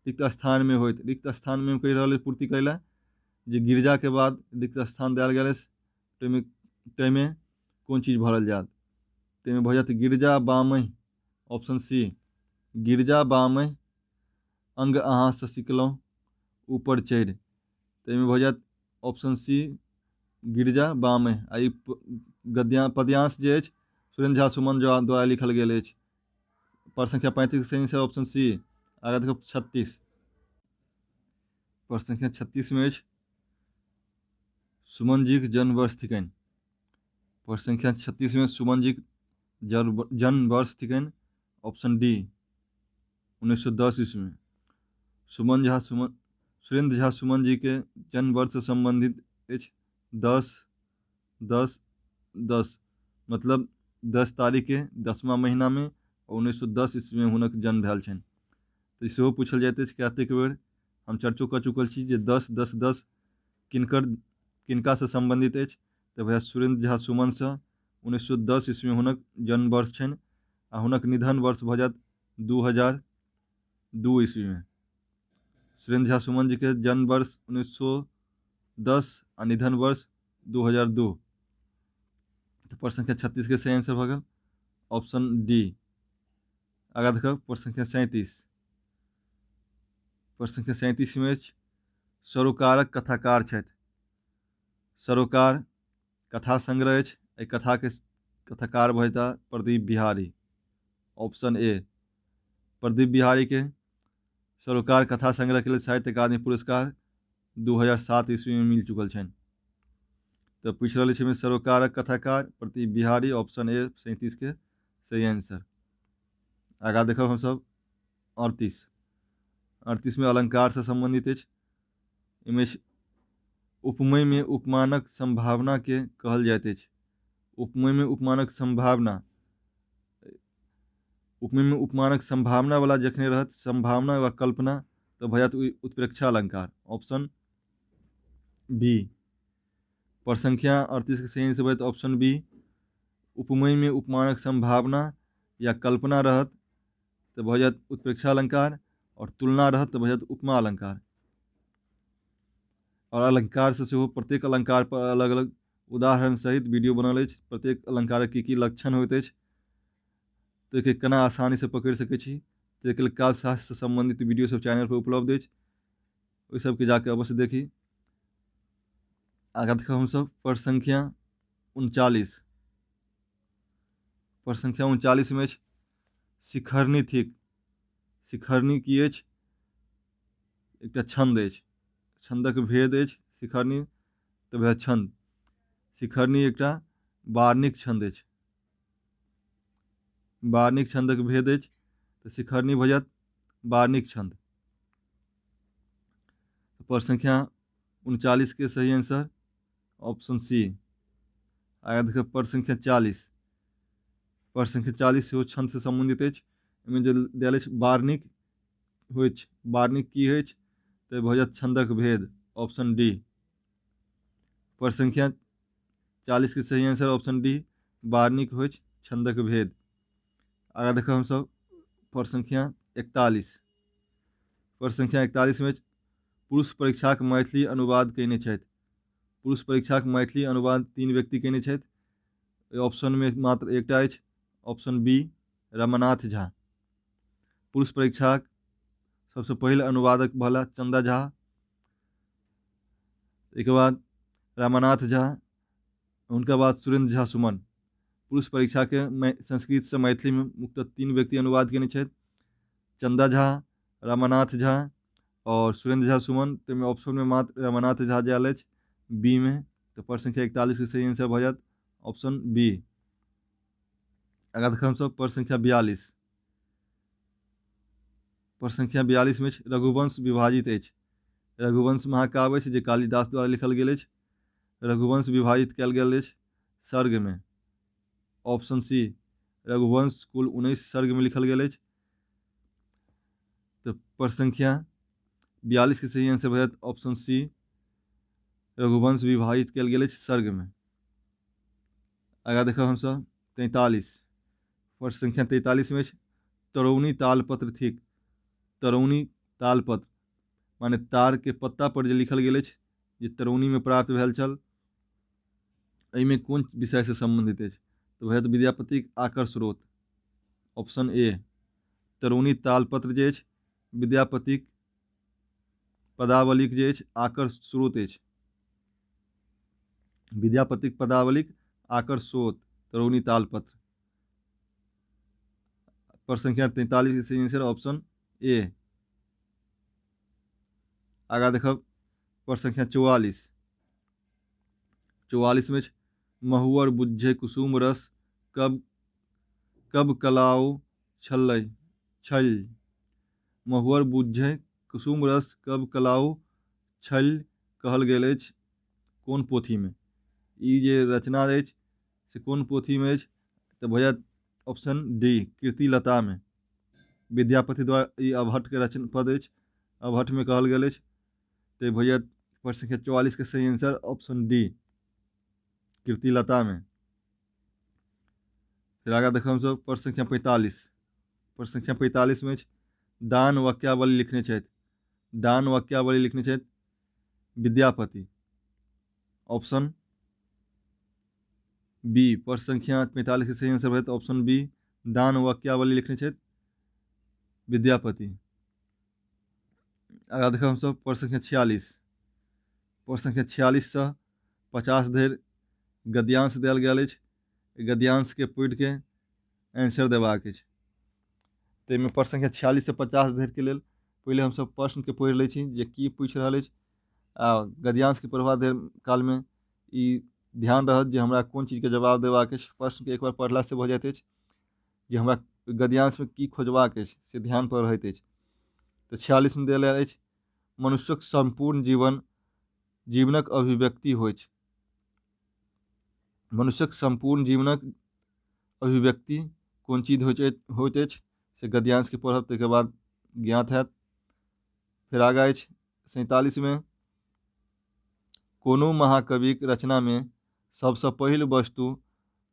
रिक्त स्थान मे होयत। रिक्त स्थान मे कहि रहल अछि पूर्ति करै लए जे गिरजा के बाद रिक्त स्थान देल गेल अछि ताहिमे ताहिमे कोन चीज भरल जायत। ताहिमे भऽ जायत गिरजा बामहि, ऑप्शन सी। गिरजा बामहि अंग अहाँ ससिकलहुँ ऊपर चढ़ि, ताहिमे भऽ जायत ऑप्शन सी गिरजा बामहि। आ ई गद्या पद्यांश जे अछि सुरेन्द्र झा सुमन द्वारा लिखल गेल अछि। प्रश्न संख्या 35 सही आंसर ऑप्शन सी। आगाँ देखब 36। प्रश्न संख्या 36 मे अछि सुमन जीक जन्म वर्ष थिकनि। प्रश्न संख्या 36 मे सुमन जीक जन्म वर्ष थिकनि, ऑप्शन डी 1910 ईस्वी में। सुमन झा सुमन सुरेंद्र झा सुमन जी के जन्म वर्ष से संबंधित अछि 10 10 10, मतलब 10 तारीख के 10वां महीना में 1910 ईस्वी में हुनक जन्म भेल छनि। तऽ सेहो पूछल जाइत अछि कतेक बेर, हम चर्चो कऽ चुकल छी जे 10 10 10 किनकर किनकासँ सम्बन्धित अछि। तऽ भैया सुरेंद्र झा सुमनसँ 1910 ईस्वी में हुनक जन्म वर्ष छनि आ हुनक निधन वर्ष भऽ जायत 2002 ईस्वी में। सुरेंद्र झा सुमन जी के जन्म वर्ष 1910 आ निधन वर्ष 2002। तऽ प्रश्न संख्या 36 के सही आंसर भऽ गेल ऑप्शन डी। आगाँ देखब प्रश्न संख्या 37। प्रश्न संख्या 37 मे अछि सरोकारक कथाकार छथि। सरोकार कथा संग्रह अछि, एहि कथाके कथाकार भऽ जेताह प्रदीप बिहारी, ऑप्शन ए। प्रदीप बिहारी के सरोकार कथा संग्रह के लेल साहित्य अकादमी पुरस्कार 2007 ईस्वी में मिल चुकल छनि। तऽ पूछि रहल अछि सरोकारक कथाकार प्रदीप बिहारी, ऑप्शन ए 37 के सही आंसर। आगाँ देखब हमसभ 38। 38 मे अलंकारसँ सम्बन्धित अछि। एहिमे उपमेयमे उपमानक सम्भावनाके कहल जाइत अछि। उपमेयमे उपमानक सम्भावना, उपमेयमे उपमानक सम्भावना वाला जखने रहत, सम्भावना वा कल्पना, तऽ भऽ जायत उत्प्रेक्षा अलंकार, ऑप्शन बी। पर संख्या 38 के सही आंसर भऽ जायत ऑप्शन बी। उपमेयमे उपमानक सम्भावना या कल्पना रहत तऽ भऽ जायत उत्प्रेक्षा अलंकार आओर तुलना रहत तऽ भऽ जायत उपमा अलंकार। आओर अलंकारसँ सेहो प्रत्येक अलंकार पर अलग अलग उदाहरण सहित वीडियो बनल अछि। प्रत्येक अलंकारक की की लक्षण होइत अछि, तऽ ओहिके केना आसानीसँ पकड़ि सकैत छी, ताहिके लेल काव्यशास्त्रसँ सम्बन्धित वीडियो सब चैनल पर उपलब्ध अछि। ओहि सबके जाके अवश्य देखी। आगाँ देखब हमसभ पर संख्या 39। पर संख्या 39 मे अछि शिखरणी थिक। शिखरणी की अछि? एकटा छन्द अछि, छन्दक भेद अछि शिखरणी, तऽ वएह छन्द शिखरणी एकटा वार्णिक छन्द अछि। वार्णिक छन्दक भेद अछि तऽ शिखरणी भऽ जायत वार्णिक छन्द। पर संख्या 39 के सही आंसर ऑप्शन सी। आगाँ देखियौ पर संख्या 40। पर संख्या 40 सेहो छन्दसँ सम्बन्धित अछि। एहिमे जे देल अछि वार्णिक होइ छै, वार्णिक की होइ छै? तऽ भऽ जायत छन्दक भेद, ऑप्शन डी। पर संख्या 40 के सही आंसर ऑप्शन डी, वार्णिक होइ छै छन्दक भेद। आगाँ देखब हमसभ पर संख्या 41। पर संख्या 41 मे पुरुष परीक्षाक मैथिली अनुवाद कयने छथि। पुरुष परीक्षाक मैथिली अनुवाद तीन व्यक्ति कयने छथि। ऑप्शनमे मात्र एकटा अछि, ऑप्शन बी, रमानाथ झा। पुरुष परीक्षाक सबसँ पहिल अनुवादक भेला चन्दा झा, एहिके बाद रमानाथ झा, हुनका बाद सुरेन्द्र झा सुमन। पुरुष परीक्षाके संस्कृतसँ मैथिलीमे मुख्यतः तीन व्यक्ति अनुवाद कयने छथि, चन्दा झा, रमानाथ झा आओर सुरेन्द्र झा सुमन। ताहिमे ऑप्शनमे मात्र रमानाथ झा आयल अछि बी मे, तऽ प्रश्न संख्या 41 के सही आंसर भऽ जायत ऑप्शन बी। आगाँ देखब हमसभ प्रश्न संख्या 42। प्रश्न संख्या 42 मे रघुवंश विभाजित अछि। रघुवंश महाकाव्य अछि जे कालिदास द्वारा लिखल गेल अछि। रघुवंश विभाजित कयल गेल अछि सर्गमे, ऑप्शन सी। रघुवंश कुल 19 सर्गमे लिखल गेल अछि। तऽ प्रश्न संख्या 42 के सही आंसर भऽ जायत ऑप्शन सी, रघुवंश विभाजित कयल गेल अछि सर्गमे। आगाँ देखब हमसभ 43। प्रश्न संख्या 43 मे अछि तरौनी तालपत्र थिक। तरौनी तालपत्र माने तारके पत्ता पर जे लिखल गेल अछि, जे तरौनीमे प्राप्त भेल छल, एहिमे कोन विषयसँ सम्बन्धित अछि? तऽ भऽ जायत विद्यापतिक आकर स्रोत, ऑप्शन ए। तरौनी तालपत्र जे अछि विद्यापतिक पदावलीक जे अछि आकर स्रोत अछि। विद्यापतिक पदावलीक आकर स्रोत तरौनी तालपत्र। पर संख्या 43 के आंसर ऑप्शन ए। आगाँ देखब पर संख्या 44। 44 मे महुअर बुझे कुसुम रस कब कब कलाओ छलै छल। महुअर बुझे कुसुम रस कब कलाओ छल कहल गेल अछि कोन पोथीमे? ई जे रचना अछि से कोन पोथीमे अछि? तऽ भऽ जायत ऑप्शन डी, कीर्तिलतामे। विद्यापति द्वारा ई अवहट्ठके रचना पद अछि, अवहट्ठमे कहल गेल अछि। तऽ भऽ जायत प्रश्न संख्या 44 के सही आंसर ऑप्शन डी, कीर्तिलतामे। फेर आगाँ देखब हमसभ प्रश्न संख्या 45। प्रश्न संख्या 45 मे अछि दान वाक्यावली लिखने छथि। दान वाक्यावली लिखने छथि विद्यापति, ऑप्शन बी। प्रश्न संख्या 45 के सही आंसर भऽ ऑप्शन बी, दान वाक्यावली लिखने छथि विद्यापति। आगाँ देखब हमसभ प्रश्न संख्या 46। प्रश्न संख्या 46सँ 50 धरि गद्यांश देल गेल अछि। गद्यांशके पढ़िके आंसर देबाक अछि। ताहिमे प्रश्न संख्या 46सँ 50 धरिके लेल पहिले हमसभ प्रश्नके पढ़ि लै छी जे की पूछि रहल अछि, आ गद्यांशके पढ़बा देर कालमे ई ध्यान रहत जे हमरा कोन चीजके जवाब देबाक अछि। प्रश्नके एक बार पढ़लासँ भऽ जाइत अछि जे हमरा गद्यांशमे की खोजबाक अछि से ध्यानपर रहैत अछि। तऽ 46मे देल अछि मनुष्यक सम्पूर्ण जीवन जीवनक अभिव्यक्ति होइछ। मनुष्यक सम्पूर्ण जीवनक अभिव्यक्ति कोन चीज होइत अछि से गद्यांशके पढ़ब ताहिके बाद ज्ञात हैत। फेर आगाँ अछि 47मे कोनो महाकविक रचनामे सबसँ पहिल वस्तु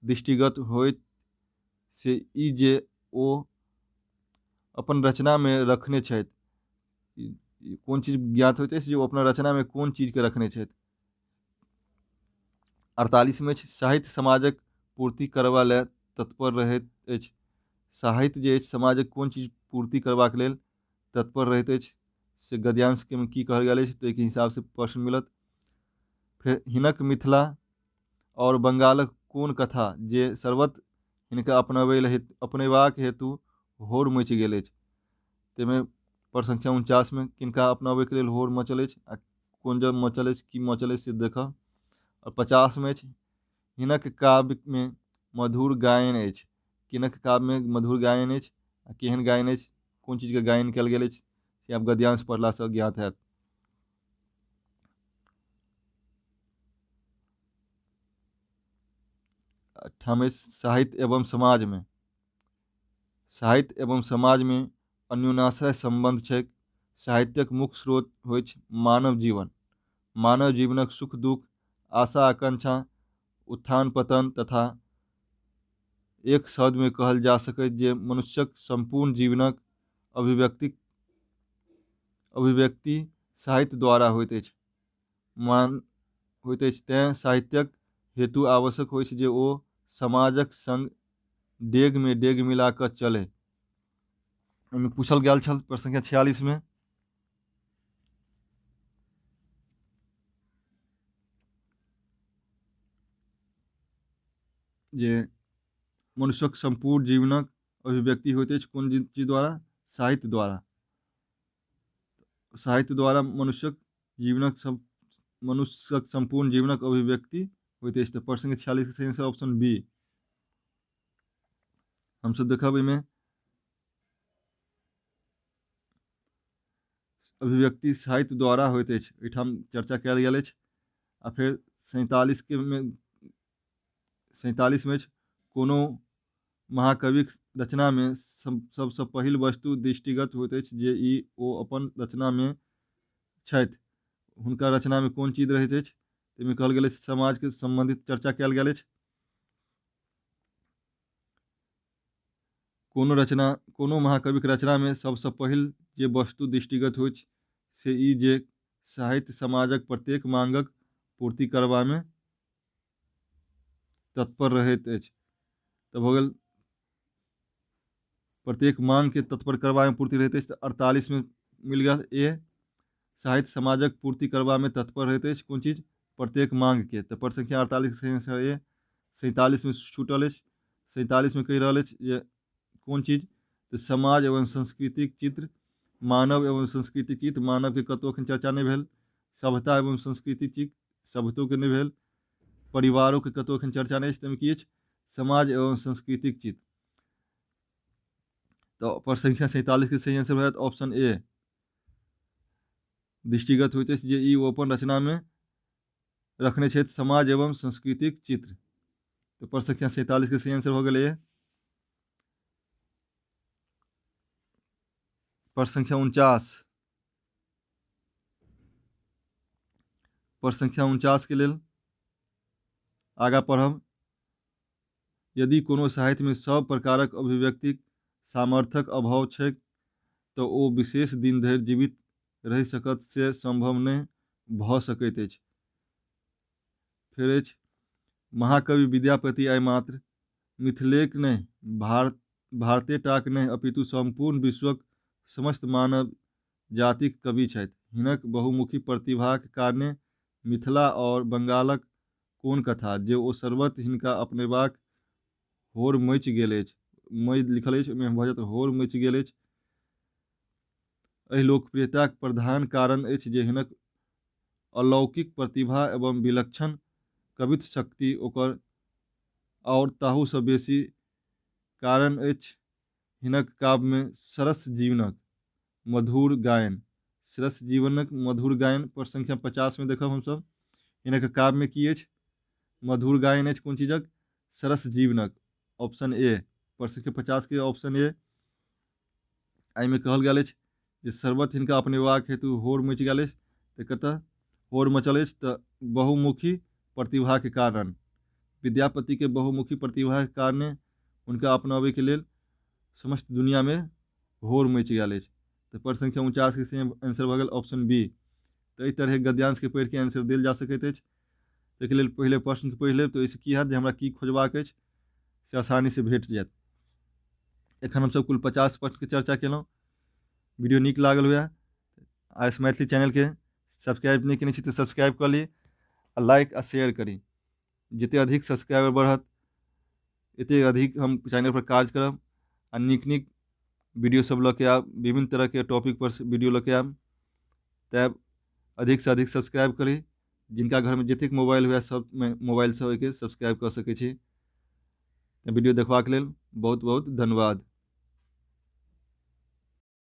दृष्टिगत होइत से ई जे ओ अपन रचनामे रखने छथि। कोन चीज ज्ञात होइत अछि जे ओ अपना रचनामे कोन चीजके रखने छथि। 48मे अछि साहित्य समाजक पूर्ति करबा लए तत्पर रहैत अछि। साहित्य जे अछि समाजक कोन चीज पूर्ति करबाक लेल तत्पर रहैत अछि से गद्यांशके की कहल गेल अछि ताहिके हिसाबसँ प्रश्न मिलत। फेर हिनक मिथिला आओर बंगालक कोन कथा जे सर्वत्र हिनका अपनबै लए अपनेबाक हेतु होर मचि गेल अछि। ताहिमे प्रश्न संख्या 49मे किनका अपनाबैके लेल होर मचल अछि आ कोन जग मचल अछि की मचल अछि से देखब। आओर 50मे अछि हिनक काव्यमे मधुर गायन अछि। किनक काव्यमे मधुर गायन अछि आ केहन गायन अछि कोन चीजके गायन कयल गेल अछि से आब गद्यांश पढ़लासँ ज्ञात हैत। ठाम अछि साहित्य एवं समाजमे। साहित्य एवं समाजमे अन्योन्याश्रय सम्बन्ध छैक। साहित्यक मुख्य स्रोत होइछ मानव जीवन। मानव जीवनक सुख दुख, आशा आकांक्षा, उत्थान पतन तथा एक शब्दमे कहल जा सकैत जे मनुष्यक सम्पूर्ण जीवनक अभिव्यक्ति अभिव्यक्ति साहित्य द्वारा होइत अछि। मान होइत अछि तेँ साहित्यक हेतु आवश्यक होइछ जे ओ समाजक संग डेगमे डेग मिला कऽ चलय। एहिमे पूछल गेल छल प्रश्न संख्या 46मे जे मनुष्यक सम्पूर्ण जीवनक अभिव्यक्ति होइत अछि कोन चीज द्वारा? साहित्य द्वारा। साहित्य द्वारा मनुष्यक जीवनक सब मनुष्यक सम्पूर्ण जीवनक अभिव्यक्ति होइत अछि। तऽ प्रश्न 46 के सही आंसर ऑप्शन बी। हमसब देखब एहिमे अभिव्यक्ति साहित्य द्वारा होइत अछि, एहिठाम चर्चा कयल गेल अछि। आ फेर 47 के मे 47 मे अछि कोनो महाकविक रचनामे सबसँ पहिल वस्तु दृष्टिगत होइत अछि जे ई ओ अपन रचनामे छथि। हुनका रचनामे कोन चीज रहैत अछि ताहिमे कहल गेल अछि समाजके सम्बन्धित चर्चा कयल गेल अछि। कोनो रचना कोनो महाकविक रचनामे सबसँ पहिल जे वस्तु दृष्टिगत होइछ से ई जे साहित्य समाजक प्रत्येक माँगक पूर्ति करबामे तत्पर रहैत अछि। तऽ भऽ गेल प्रत्येक माँगके तत्पर करबामे पूर्ति रहैत अछि। तऽ 48मे मिल गेल ए साहित्य समाजक पूर्ति करबामे तत्पर रहैत अछि कोन चीज? प्रत्येक माँगके। तऽ प्रश्न संख्या 48 सही आंसर ए। 47मे छूटल अछि। 47मे कहि रहल अछि जे कोन चीज? तऽ समाज एवं संस्कृतिक चित्र, मानव एवं संस्कृतिक चित्र, मानवके कतहु एखन चर्चा नहि भेल। सभ्यता एवं संस्कृतिक चित्र सभ्यतोके नहि भेल। परिवारोके कतहु एखन चर्चा नहि अछि। ताहिमे की अछि? समाज एवं संस्कृतिक चित्र। तऽ प्रश्न संख्या 47 के सही आंसर भऽ जायत ऑप्शन ए। दृष्टिगत होइत अछि जे ई ओ अपन रचनामे रखने छथि समाज एवं संस्कृतिक चित्र। तऽ प्रश्न संख्या 47 के सही आंसर भऽ गेलै। प्रश्न संख्या 49। प्रश्न संख्या 49 के लेल आगाँ पढ़ब। यदि कोनो साहित्यमे सब प्रकारक अभिव्यक्तिक सामर्थ्यक अभाव छैक तऽ ओ विशेष दिन धरि जीवित रहि सकत से सम्भव नहि भऽ सकैत अछि। फेर अछि महाकवि विद्यापति आइ मात्र मिथिलेक नहि भारतेटाक नहि अपितु सम्पूर्ण विश्वक समस्त मानव जातिक कवि छथि। हिनक बहुमुखी प्रतिभाक कारणे मिथिला आओर बंगालक कोन कथा जे ओ सर्वत्र हिनका अपनेबाक होर मचि गेल अछि। मय लिखल अछि ओहिमे भऽ जायत होर मचि गेल अछि। एहि लोकप्रियताक प्रधान कारण अछि जे हिनक अलौकिक प्रतिभा एवं विलक्षण कवित्व शक्ति ओकर आओर ताहूसँ बेसी कारण अछि हिनक काव्यमे सरस जीवनक मधुर गायन। सरस जीवनक मधुर गायन पर संख्या 50 मे देखब हमसभ। हिनक काव्यमे की अछि? मधुर गायन अछि कोन चीजक? सरस जीवनक। ऑप्शन ए पर संख्या 50 के ऑप्शन ए। एहिमे कहल गेल अछि जे शरबत हिनका अपनेबाक हेतु होर मचि गेल अछि, तऽ कतऽ होर मचल अछि? तऽ बहुमुखी प्रतिभाके कारण, विद्यापतिके बहुमुखी प्रतिभाके कारणे हुनका अपनाबैके लेल समस्त दुनिआमे होर मचि गेल अछि। तऽ प्रश्न संख्या 49 के सेम आंसर भऽ गेल ऑप्शन बी। तऽ एहि तरहे गद्यांशके पढ़िके आंसर देल जा सकैत अछि। ताहिके लेल पहिले प्रश्नके पढ़ि लेब तऽ ओहिसँ की हैत जे हमरा की खोजबाक अछि से आसानीसँ भेट जायत। एखन हमसभ कुल 50 प्रश्नके चर्चा केलहुँ। वीडियो नीक लागल हुए आर एस मैथिली चैनलके सब्सक्राइब नहि केने छी तऽ सब्सक्राइब कऽ ली आ लाइक आ शेयर करी। जतेक अधिक सब्सक्राइबर बढ़त एतेक अधिक हम चैनल पर काज करब आ नीक नीक वीडियो सब लऽ के आयब, विभिन्न तरहके टॉपिक पर वीडियो लऽ के आयब। तैँ अधिकसँ अधिक सब्सक्राइब करी। जिनका घरमे जतेक मोबाइल हुए सब मोबाइलसँ ओहिके सब्सक्राइब कऽ सकै छी। वीडियो देखबाक लेल बहुत बहुत धन्यवाद।